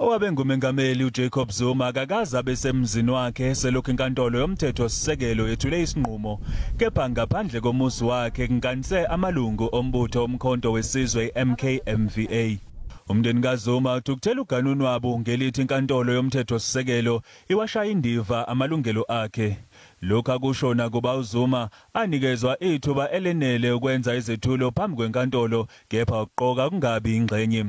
Owabe ngumengameli uJacob Zuma akakaze abe semzini wakhe selokhu inkantolo yomthethosisekelo yethule isinqumo, kepha ngaphandle komuzi wakhe kunkanise amalungu ombutho Umkhonto Wesizwe iMKMVA. Umndeni kaZuma uthukuthela uganunu wabo ngelithi inkantolo yomthethosisekelo iwashaya indiva amalungelo akhe. Lokhu akusho nakuba uZuma anikezwa ithuba elenele ukwenza izethulo phambi kwenkantolo, kepha ukuqoka kungabi ingxenye.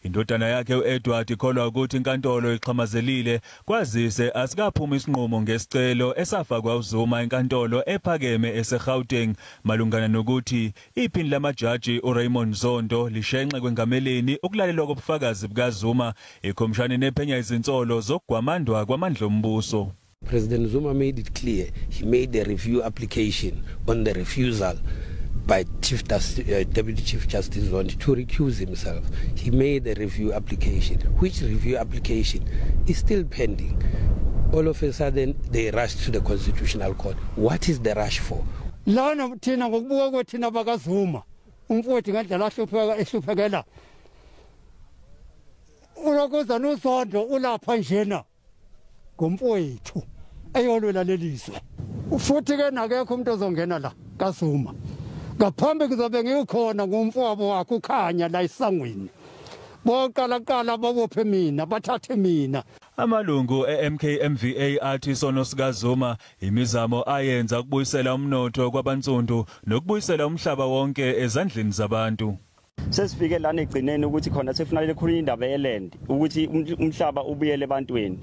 Indodana yakhe uEdward ikholwa ukuthi inkantolo ixhamazelile, kwazise asikaphumi isinqumo ngesicelo esafakwa uZuma enkantolo ephakeme eseGauteng malungana nokuthi iphini lamajaji uRaymond Zondo lishenxe kwengameleni ukulalelwa kobufakazi bukaZuma ekhomishani ephenya izinsolo zokugwamandwa kwamandla ombuso. President Zuma made it clear he made a review application on the refusal by Deputy Chief Justice Zondo to recuse himself. He made a review application, which review application is still pending. All of a sudden, they rushed to the Constitutional Court. What is the rush for? Lana thina ngokubuka kwethina bakaZuma, umfowethu ngendlela ahlupheka ehluphekela ulokuza noZondo ulapha njena ngomfowethu eyolwela lelizwe, futhi ke nakekho umuntu ozongena la kaZuma ngaphambi kuzobe ngikhona ngumfowabo wakhe ukhanya la isangweni. Boqala qala babophe mina, bathathe mina. Amalungu eMKMVA athi isono sikaZuma imizamo ayenza ukubuyisela umnotho kwabansundu nokubuyisela umhlaba wonke ezandleni zabantu. Sesifike lana egcineni ukuthi khona sekufanele khulunywa indaba yeland, ukuthi umhlaba ubuyele ebantwini.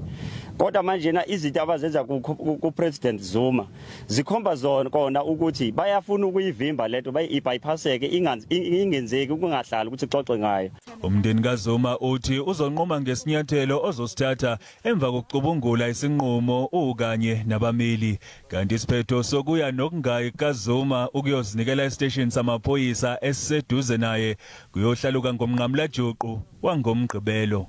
Kodwa manje na izinto abazenza ku President Zuma zikhomba zona kona ukuthi bayafuna ukuyivimba lento, bayibypasseke, ingenzeki, kungahlali ukuthi xoxe ngayo. Umndeni kaZuma uthi uzonquma ngesinyathelo ozosithatha emva kokucubungula isinqumo ukanye nabameli. Kanti isiphetho sokuya nokungayi kaZuma ukuyozinikela esiteshini samaphoyisa esiseduze naye kuyohlaluka ngomnqamulajuqu wangomgqibelo.